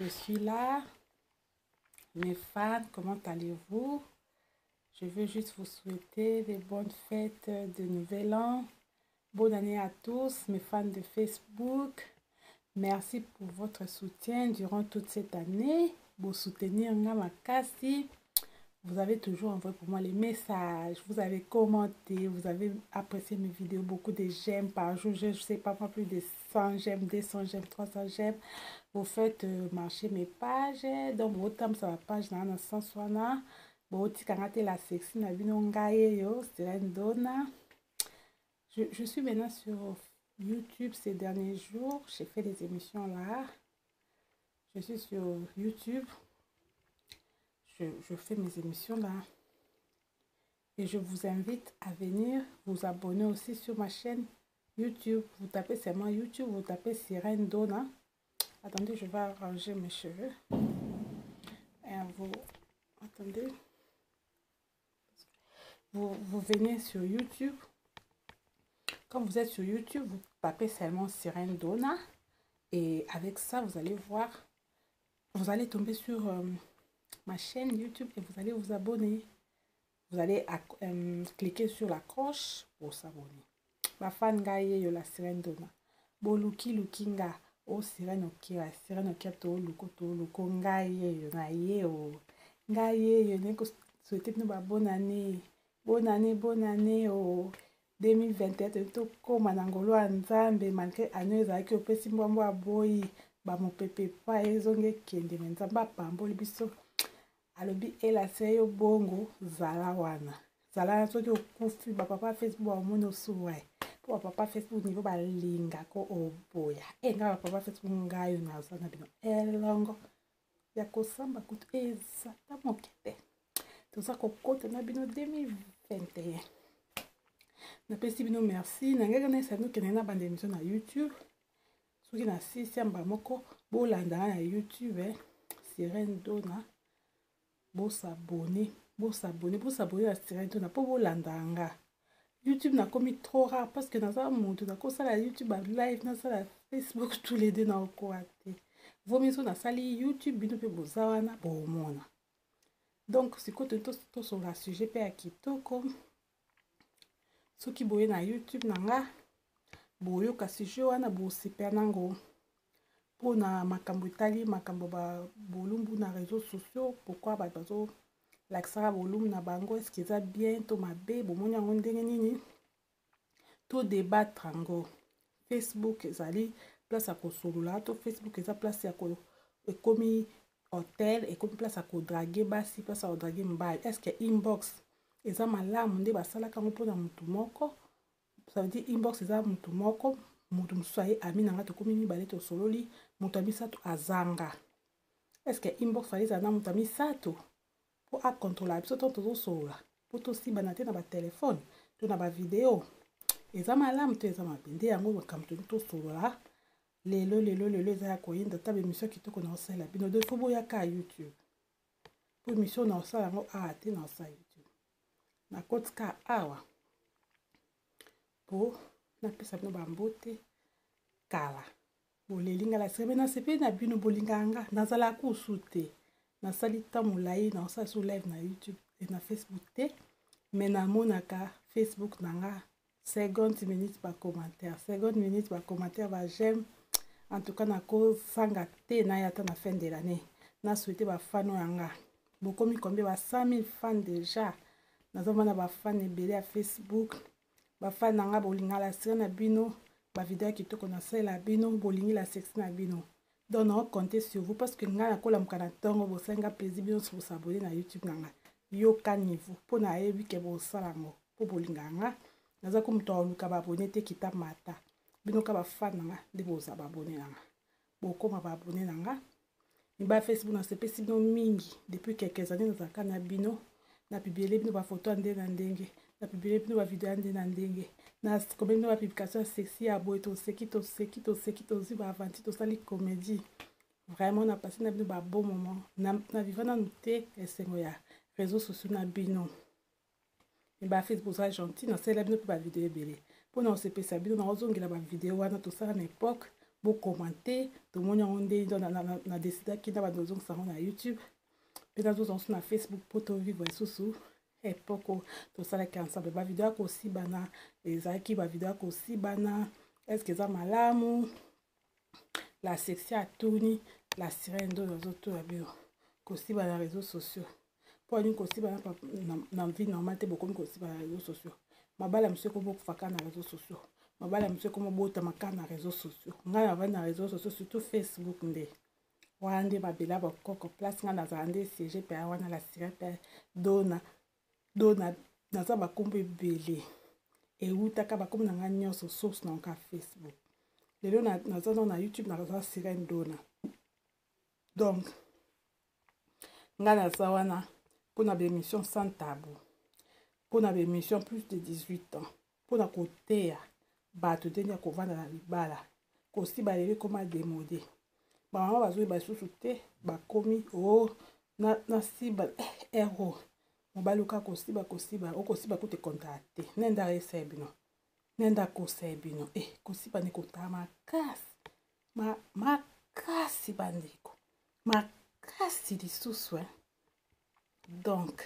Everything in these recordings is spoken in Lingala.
Je suis là. Mes fans, comment allez-vous? Je veux juste vous souhaiter des bonnes fêtes de Nouvel An. Bonne année à tous, mes fans de Facebook. Merci pour votre soutien durant toute cette année. Vous soutenir nga makasi. Vous avez toujours envoyé pour moi les messages, vous avez commenté, vous avez apprécié mes vidéos, beaucoup de j'aime par jour. Je ne sais pas, moi, plus de 100 j'aime, 200 j'aime, 300 j'aime. Vous faites marcher mes pages. Donc, vous ça la page dans le sens wana. Botika nga te la sexy na bino ngai yo, Sirène Dona. Je suis maintenant sur YouTube ces derniers jours. J'ai fait des émissions là. Je suis sur YouTube. Je fais mes émissions là. Et je vous invite à venir vous abonner aussi sur ma chaîne YouTube. Vous tapez seulement YouTube, vous tapez Sirène Dona. Attendez, je vais arranger mes cheveux. Et vous... Attendez. Vous venez sur YouTube. Quand vous êtes sur YouTube, vous tapez seulement Sirène Dona. Et avec ça, vous allez voir, vous allez tomber sur ma chaîne YouTube et vous allez vous abonner. Vous allez cliquer sur la cloche pour s'abonner. Ba fan ngai yo la Sirène Dona. Boluki luki nga o Sirène Okira, Sirène Okira to luko to luko ngai yo na ye o. Ngai yo ne ko souhaiter bino ba bonne année. Bonne année, bonne année o 2021 to koma na ngolo ya Nzambe malgré année ezalaki opesi mbwambwa ya boyi ba mopepe pa ezongi ekende me Nzambe apamboli biso. Alobi elase yo bongo zala wana. Zala wana soki okufi ba papa Facebook ba omoni osuwa. Po ba papa Facebook niveau balinga ko oboya. E nga ba papa Facebook ngai naza na bino elongo ya kosamba kutu eza ta moke te. Toza kokota na bino 2021. Napesi bino merci. Nangeka na esali nokende na bande émission na YouTube. Soki na sisi ya mbala moko bolanda na YouTube, Sirène Dona. Bosabone, bosabone, bosabone na Sirène Dona po bolanda nga. YouTube nakomi trop rare parce que naza moto nakosala YouTube ba live, nasala Facebook tous les deux na okoa te. Vomi so nasali YouTube bino pe boza wana bomona. Donc sikoyo tosonga sujet pe ya kitoko. Soki boye na YouTube na nga boyoka sujet wana bosepela nango mpona makambo etali makambo ba bolumbu na réseaux sociaux. Pourquoi bato bazolakisaka bolumbu na bango? Est-ce que eza bien to mabe? Bomoni yango ndenge nini? To débattre yango. Facebook ezali place ya kosolola to Facebook eza place ya ekomi hôtel, ekomi place ya kodraguer basi, place ya kodraguer mibali. Est-ce que inbox eza malamu nde basalaka yango mpona motu moko? Ça veut dire inbox eza motu moko, motu mosusu aye ami na nga, tokomi mibale tosololi, moto ya misato azanga. Est-ce que inbox fallait ezala na moto ya misato po akontrola biso to tozosolola, po tosibana te na batelefone to na bavideo? Eza malamu to eza mabe? Nde yango makambo toni tosolola lelo lelo lelo. Eza ya koyinda ta bémission kitoko na osala bino. Donc faut boyaka YouTube po émission na osala yango awa te, na osala YouTube. Nakotika awa po napesa bino bambote kala. Boleli nga la semaine, nasepeli na bino, bolingaka nga, nazalaka kusu te. Nasali ntango molai na osala so live na YouTube e na Facebook te, mais namonaka Facebook na nga seconde minute ba commentaire, seconde minute ba commentaire, ba j'aime. En tout cas nakosanga te naya ata na fin de l'année na souhaite bafano ya nga. Bokomi combien? Ba 100 000 fans déjà. Nazomona bafan ebele ya Facebook, bafan na nga. Bolinga la série na bino, bavideo ya kitoko nasalela bino, bolingi la sexy na bino. Donc nao compter sur vous parce que ngai nakolamuka na ntongo, bosalinga plaisir bino nyonso bosabone na YouTube na ngai. Yoka niveau mpo nayebi ke bosala yango mpo bolingaka nga. Naza ko moto aluka baabonné te, kita mata bino ka bafan na nga nde boza baabonné na nga, bokóma baabonné na nga. Miba Facebook, nasepesi bino mingi. Depuis quelques années nazalaka na bino, napublier bino bafoto ya nde na ndenge, napublier bino bavideo ya nde na ndenge, nakomi bino bapublication ya sexy ya boye. Toseki, toseki, toseki, tozwi baaventure, tosali comédie. Vraiment napasi na bino babon moment. Naviva nanu te esengo ya réseaux sociaux na bino. Me bafacebook oza gentil, nasalela bino mpe bavideo ebele mpona kosepesa bino. Nakozongela bavideo wana tosala na époque. Bokomante, tomoni yango nde na decidaki na bando ozongisa yango na YouTube mpe nazozwa yango na Facebook mpo tovivre lisusu epoque tosalaki ensemble. Bavideo ya kosibana ezalaki bavideo ya kosibana, eske eza malamu? La sexy atuni la sirène nde oyo azotuna bino kosiba na réseaux sociaux mpo alingi kosiba na vie normale te. Bokomi kosiba na réseaux sociaux, mabala mosusu ekomi okufa kaka na réseaux sociaux, mabala mosusu ekomi obotama kaka na réseaux sociaux. Ngai navandi na réseaux sociaux, surtout Facebook, nde wana nde mabela bakoko place ngai nazala, nde siège mpe wana la sirène mpe dona dona. Naza bakombo ebele ewutaka bakombo na ngai nyonso, source na nka Facebook. Lelo naza nano na YouTube, naza Sirène Dona. Donc ngai naza wana mpona baémission sans tabou, mpona baémission plus de 18 ans, mpona koteya bato ndenge ya kovanda na libala. Kosiba lelo ekoma démodé, bamama bazoyeba lisusu te, bakomi o oh, nasiba na ero mobali oka kosiba kosiba okosiba kuta ekontaka te. Nde ayesa bino, nde akosa bino e kosiba nde kotala makasi makasi, bandeko, makasi lisusu eh. Donc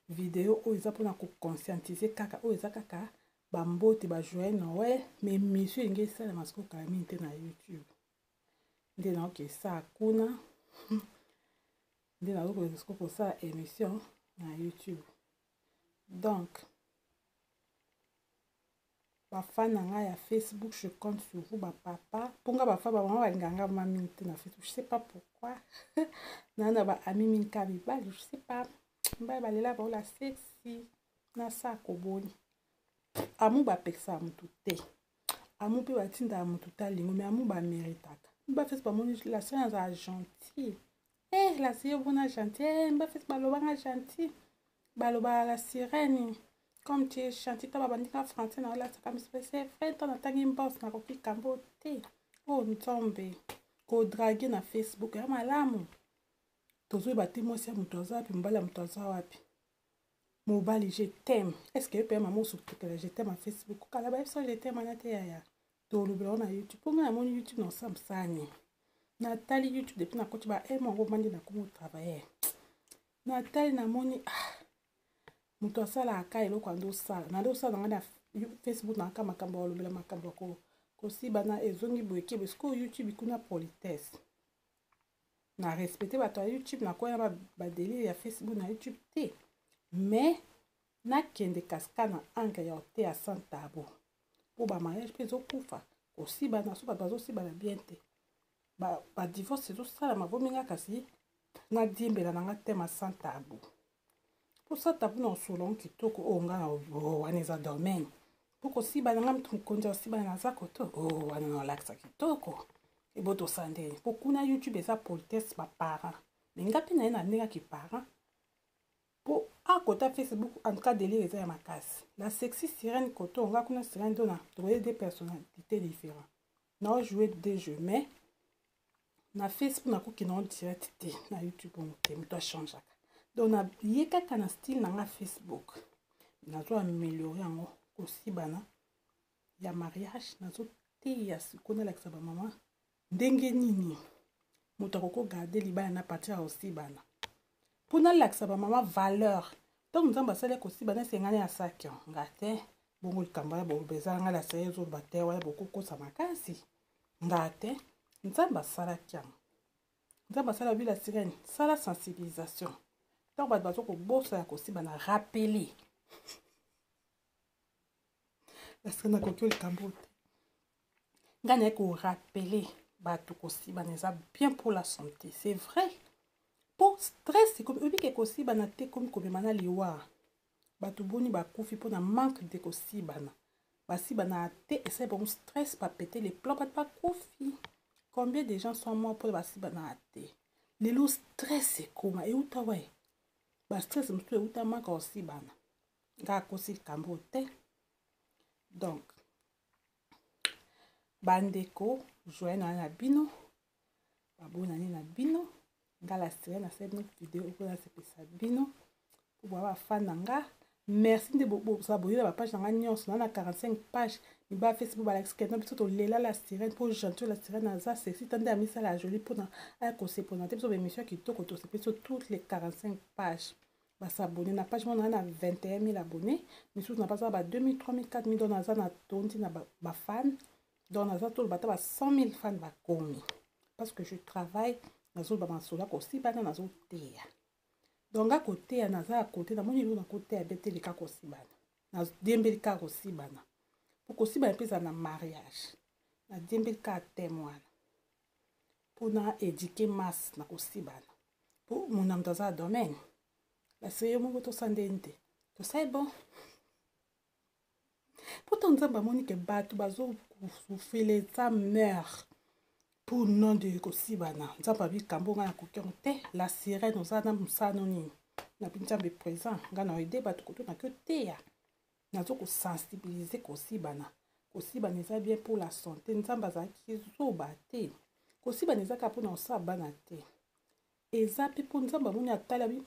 video oyo eza mpona koconscientiser kaka, oyo eza kaka bambote bajoyeux Noël, mais mission elingi esalama sikoyo kala mingi te na YouTube. Nde naoki esala kuna, nde nazokoka sikoyo kosala émission na YouTube. Donc bafan na ngai ya Facebook, je compte sur vous, bapapa, mpo nga bafa bamama balingaka nga ma mingi te na Facebook. Je sais pas pourquoi, naa na baami mingi ka mibali, je sais pas, mibali balela baola sexy nasa koboni amu bapekisaka motu te, amu mpe batindaka motu te alingo, mais amu baméritaka. Bafesi bamoni la sœur azala gentil, eh, la sirène bona gentil, eh, bafesi balobanga gentil, balobaka la sirène comme tu es gentil. To babandika français na olasaka miso, c'est vrai, to natangi mbos nakoki kambo te. Oyo nzambe kodraguer na Facebook ya malamu, tozoyeba te mwasi ya moto aza wapi, mobali ya moto aza wapi. Mobali je t'aime, est ce que yo mpe mama osukutela je t'aime ya Facebook? Kala bayebisa je t'aime wana te, yaya, tolobela ngo na YouTube, mpo ngai namoni YouTube na osala mosani. Natali YouTube depuis nakoti ba e mwango mandi nakomi otravailler, natali namoni, ah, moto asalaka eloko ande osala nande osala na ngai na Facebook naka makambo ya kolobela makambo ya kosiba na ezongi boye kebe. Sikoyo YouTube kuna politesse na respecte bato ya YouTube, nakoya badélire ya Facebook na YouTube te, mais nakende kasika na angle ya oteya sans tabou, mpo bamariage mpe ezokufa kosibana so bato bazosibana bien te, badivorce ezosalama. Vominga kasi nadiembela na nga tema sans tabou, mpo sans tabou na osolo kitoko oyo nga na wana eza domaine, mpo kosiba na nga moto mokonzi osibana naza koto oyo wana na olakisa kitoko ebo tosala ndenge, mpo kuna YouTube eza politesse baparent, mais nga mpe na ye na ndenge aki parent mpo akota Facebook. En tout cas délire eza ya makasi. La sexy sirène koto nga kuna sirène dona, tokoye deux personnalités différents, naojouer deux jeux, mais na Facebook nakoki na direct te, na YouTube ongo te, moto achangeaka. Donc naye kaka na style na nga Facebook, nazo améliorer yango kosibana ya mariage, nazoteya sikoyo, nalakisa bamama ndenge nini moto akoki kogarder libala na partir ya kosibana, mpo nalakisa bamama valeur. Ntango Nzambe asali kosibana, esengani asaki nga te bongo likambo ya boloba eza ngai lasaya ezoloba te, wana bokokosa makasi nga te. Nzambe asalaki yango, Nzambe asala bila sirène sala sensibilisation. Ntango bato baza kobosa ya kosiba na rappeler la sirène akoki likambo te, ngai naye korappeler bato kosibana eza bien pour la santé, c'est vrai, mpo stress oyebi ke kosibana te komi komema na liwa. Bato boni bakufi mpona manque de kosibana? Basibana te, esali bango stress, bapete les plombs, bato bakufi. Combien de gens sont morts mpona basibana te? Lelo stress ekoma euta we, bastress mosusu euta manque kosibana. Nga akosi likambo te. Donc bandeko, joyeux Noël na bino, babonane na bino. Nga la sirène asali bino video oyo nasepelisa bino po boya bafan na nga. Merci nde boza boyela bapage na nga nyonso na 45 page. Mibali Facebook balakisi ke no biso tolela la sirène mpo gentil la sirène aza sexy ta nde amisala ya jolie mpona aya kosepona te biso baémission ya kitoko tosepeli biso toutes les 45 pages basabone na page mona na 21 000 abonnés misusu na baza ba 2000 3000 4000 donc naza na tondi na bafan donc naza toloba ata ba 100 000 fan bakomi parce que je travaille nazoloba masolo ya kosibana nazoteya donc nga koteya naza ya kote namoni eloko nakoteya be te leka kosibana nadiembeli kaka kosibana mpo kosibana mpe ezala na mariage nadiembeli kaka teme wana mpo na éduquer masse na kosibana mpo mona moto aza ya domaine basi yo moko tosala ndeni te tosali bon mpo ntango nzambe amoni ke bato bazosufile eza mare pour nom de kosibana nzambe abikambo ngai nakoki yango te la sirène oza na mosala no nini nabi nzambe présent ngai na aide bato koto naki oteya nazo kosensibilize kosibana kosibana eza bien pour la santé nzambe azalaki zoba te kosibana eza kaka mpona kosala bana te eza mpe mpo nzambe amoni atali abi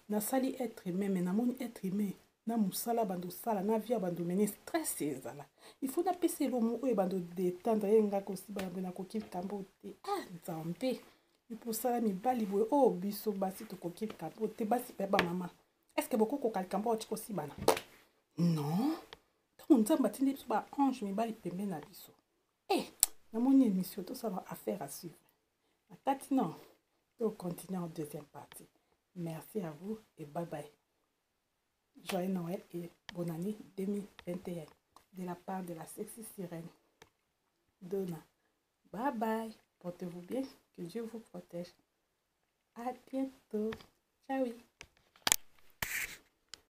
nasali être humain me namoni être humain na mosala bando osala na vie ya bando mene stress ezala il faut napesa elomo oyo ebando detendre ye nga kosibana boye nakoki likambo te ah nzambe eposala mibali boye oyo oh, biso basi tokoki likambo te basi mpe bamama est ce que bokokoka likambo oyo kosibana non ntango nzambe atindi biso baange mibali pembe na biso e eh, namoni émission tosala affaire à suivre na kati non to continue en deuxième partie merci à vous et bye bye joyeux Noël et bonne année 2021 de la part de la sexy sirène Donna. Bye bye. Portez-vous bien. Que Dieu vous protège. À bientôt.